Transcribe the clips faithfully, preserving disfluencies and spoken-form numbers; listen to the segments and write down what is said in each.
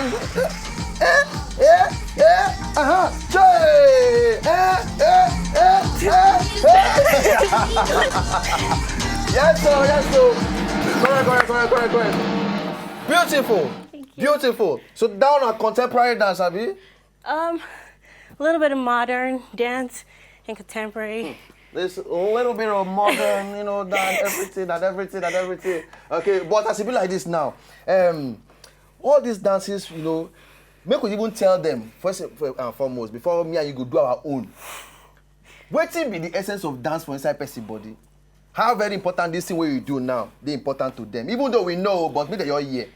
Eh, eh, eh, uh-huh. Jay! Eh, eh, eh, eh, eh. Yes, sir, yes, sir. Correct, correct, correct, correct, correct. Beautiful. Thank you. Beautiful. So down on contemporary dance, abi? Um, a little bit of modern dance and contemporary. There's a little bit of modern, you know, that everything, that everything, that everything. Okay, but as it be like this now, um, all these dances, you know, make we even tell them first and foremost before me and you go do our own. Wetin be the essence of dance for inside person body? How very important this thing wey you do now dey important to them, even though we know, but make dem your ear.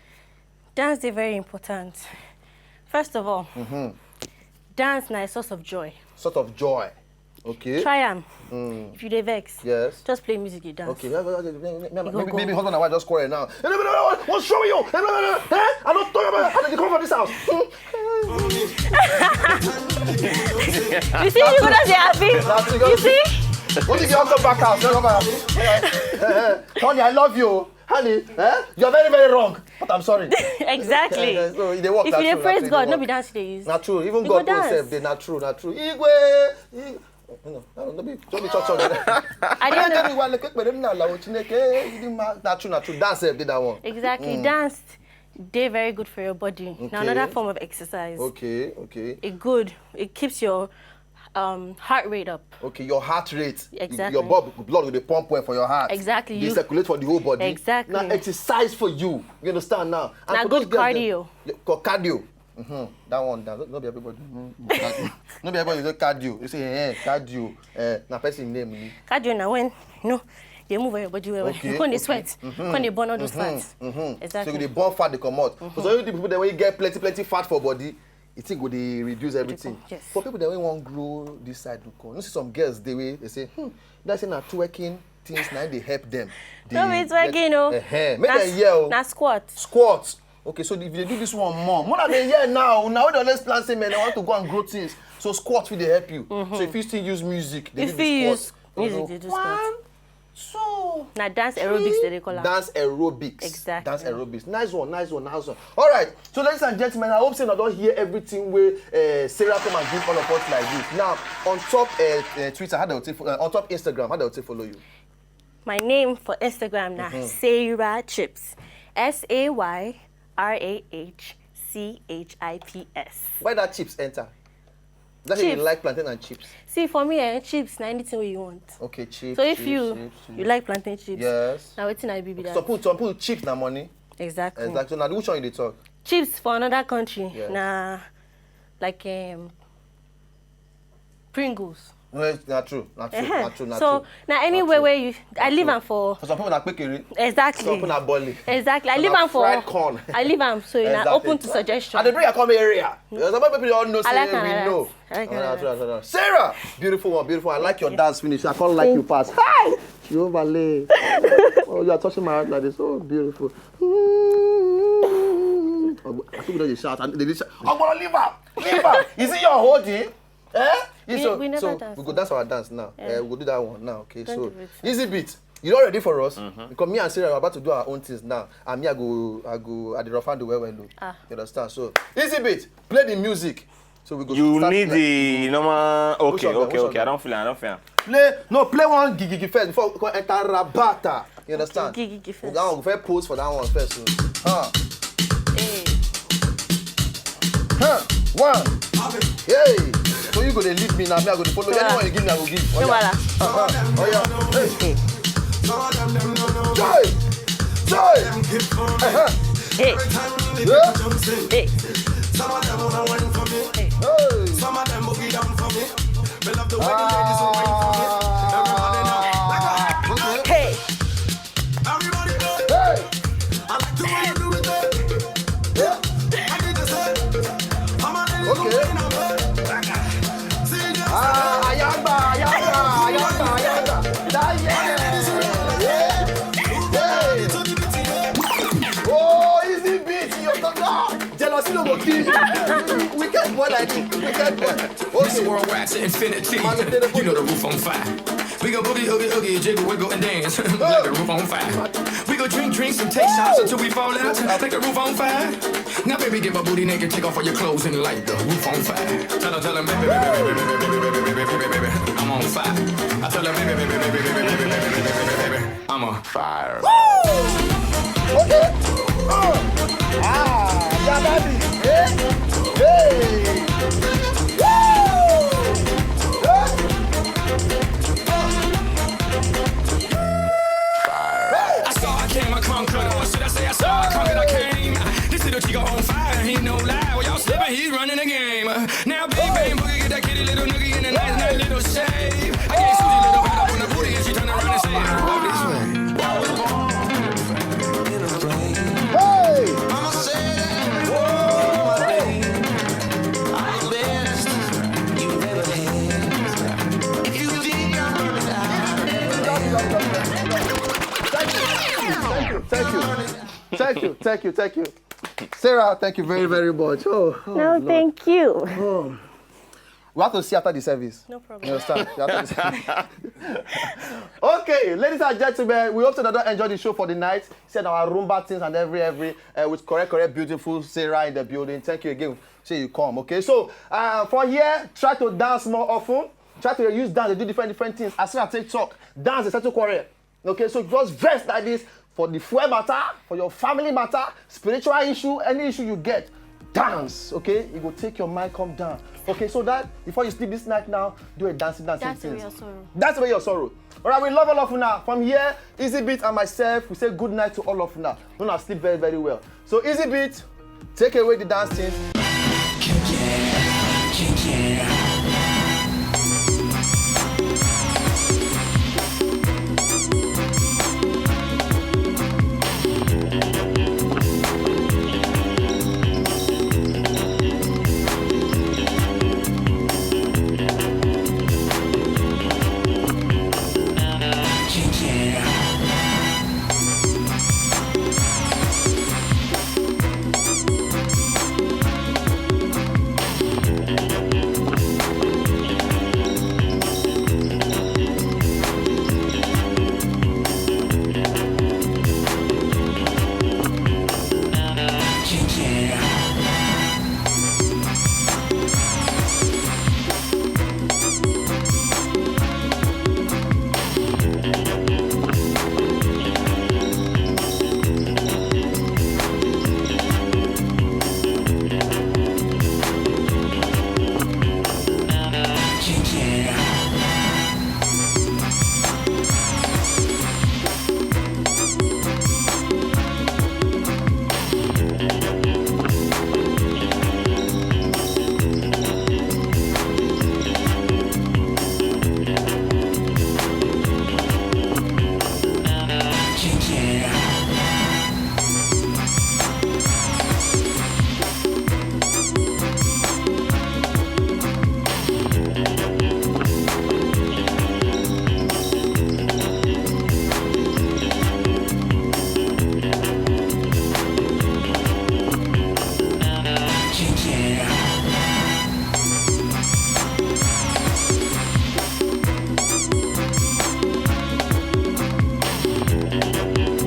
Dance dey very important. First of all, mm-hmm, dance na a source of joy. Sort of joy. Okay. Try am. Mm. If you dey vex, yes, just play music, dey dance. Okay. Maybe, maybe husband and wife just quarrel now. What's wrong with you? Eh? I don't talk about how did you come from this house? You see, you go just dey happy. You see? What if you come back house? You come back. Honey, I love you. Honey, eh? You're very, very wrong. But I'm sorry. Exactly. So e dey work. If you dey praise God, no be dance you dey use. Na true. Even God go sef dey, na true, na true. Igwe, Igwe. No, no, no be, no be church song. I don't know. Tell me why, like, but na lawo Chineke, you dey mad. Na true, na true. Dance sef dey that one. Exactly. Mm. Dance dey very good for your body. Okay. Na another form of exercise. Okay, okay. It good. It keeps your um, heart rate up. Okay, your heart rate. Exactly. Your blood, blood go dey pump well for your heart. Exactly. Dey circulate for the whole body. Exactly. Na exercise for you. You understand now? And na for good those girls, cardio. Cardio. Mm-hmm. That one, that, no be everybody. No be everybody you say cardio. You say, eh, cardio. Eh, na person name ni. Cardio na when, you know, dey move your body well well. Okay, you come dey sweat. Mm-hmm. Come dey burn all those fats. Mm-hmm. Exactly. So you dey burn fat dey comot. Mm-hmm. For some of the people dem wey get plenty plenty fat for body, e thing go dey reduce everything. Yes. For people dem wey wan grow this side, look, you see some girls dey wey dey say, hmm, that's say na twerking things na dey help them. No be twerking o. Make dem hear o. Na squat. Squat. Okay, so if you dey do this one more, more na dey hear now. Now we dey always plan say, man, I want to go and grow things. So squat fit dey help you. Mm-hmm. So if you still use music, dey do the squat. Music dey do squat. One, two, na dance aerobics dem dey call am. Dance aerobics. Exactly. Dance aerobics. Nice one, nice one, nice one. All right. So, ladies and gentlemen, I hope say una don hear everything wey, eh, Sarah come and give all of us like this. Now, on top, eh, eh, Twitter, how dem take fo-, eh, on top Instagram, how dem take follow you? My name for Instagram na Sarah Chips. S A Y R A H C H I P S. Why that chips enter? That you like plantain and chips? See, for me, eh, chips na anything wey you want. Okay, chips. So if you like plantain chips, yes, na wetin I be be that. Some people, some people chips na money. Exactly. Exactly. So now which one you dey talk? Chips for another country na like, um, Pringles. No, na true, na true, na true, na true. So na anywhere where you, I leave am for. For some people na kpekere. Exactly. Some people na boli. Exactly. I leave am for fried corn. I leave am so na open to suggestion. I dey bring am come area. Some people don't know say we know. Sarah, beautiful one, beautiful. I like your dance finish. I can't like you pass. Hi! Jehovah lay. Oh, you are touching my heart like this. Oh, beautiful. I think we don't dey shout. And they dey shout. Ogboro, leave am. Leave am. Is it your hoodie? Eh? We, so, we never so dance. We go dance our dance now. Yeah. Eh, we go do that one now. Okay, so easy beat. You all ready for us? Mm-hmm. Because me and Sarah are about to do our own things now. And me, I go, I go, I dey rough and do well, well, though. Ah. You understand? So, easy beat. Play the music. So we go. You start need the normal. Okay, okay, okay. I don't feel it. I don't feel it. Play, no, play one gigigi first before we go enter rabata. You understand? Gigigi first. That one, we first pose for that one first. So. Huh. Hey. Huh. One. Hey. So you go dey lead me now. Me, I go dey follow. Anyone you give me, I go give. No wahala. Uh-huh. Oh yeah. Hey. Joy. Joy. Uh-huh. Hey. Yeah. Hey. Hey. Hey. Hey. Okay. Ah, ayagba, ayagba, ayagba, ayagba. That, yeah. Yeah. Oh, easy beat, you don't know. Jealousy no go kill you. Wicked boy like you. This is worldwide to infinity. You know the roof on fire. We go boogie, oogie, oogie, jiggle, wiggle, and dance like the roof on fire. We go drink drinks and take shots until we fall out like the roof on fire. Now, baby, get my booty naked, take off all your clothes and light the roof on fire. Tell her, tell her, baby, baby, baby, baby, baby, baby, baby, I'm on fire. I tell her, baby, baby, baby, baby, baby, baby, baby, baby, baby, I'm on fire. Okay. Uh. Ah, yeah, daddy. Hey. Hey. Woo. Hey. I saw a camera come cut, or should I say I saw a car that I came? This little chico on fire, he no lie. Well, y'all slipping, he running the game. Now bang bang boogie, get that kitty little noogie in a nice, nice little shave. I gave Susie a little head up on the booty and she turned around and said, "Walk this way." Hey. Thank you, thank you, thank you, thank you, thank you, thank you. Sarah, thank you very, very much. Oh, oh, No, Lord. Thank you. Oh. We have to see after the service. No You problem. Understand? We have to see. Okay, ladies and gentlemen, we hope that you enjoy the show for the night. Said our Roomba things and every every uh, with correct, correct, beautiful Sarah in the building. Thank you again. Say you come, okay? So uh, for here, try to dance more often. Try to use dance to do different different things. As soon as I take talk, dance is settle quarrel. Okay, so just vex like this for the fuel matter, for your family matter, spiritual issue, any issue you get, dance. Okay, you go take your mind, come down. Okay, so that before you sleep this night now, do a dancing, dancing. Dance away things. Your sorrow. Dance away your sorrow. All right, we love all of una. From here, Easy Beat and myself, we say good night to all of una. Una sleep very, very well. So Easy Beat, take away the dancing.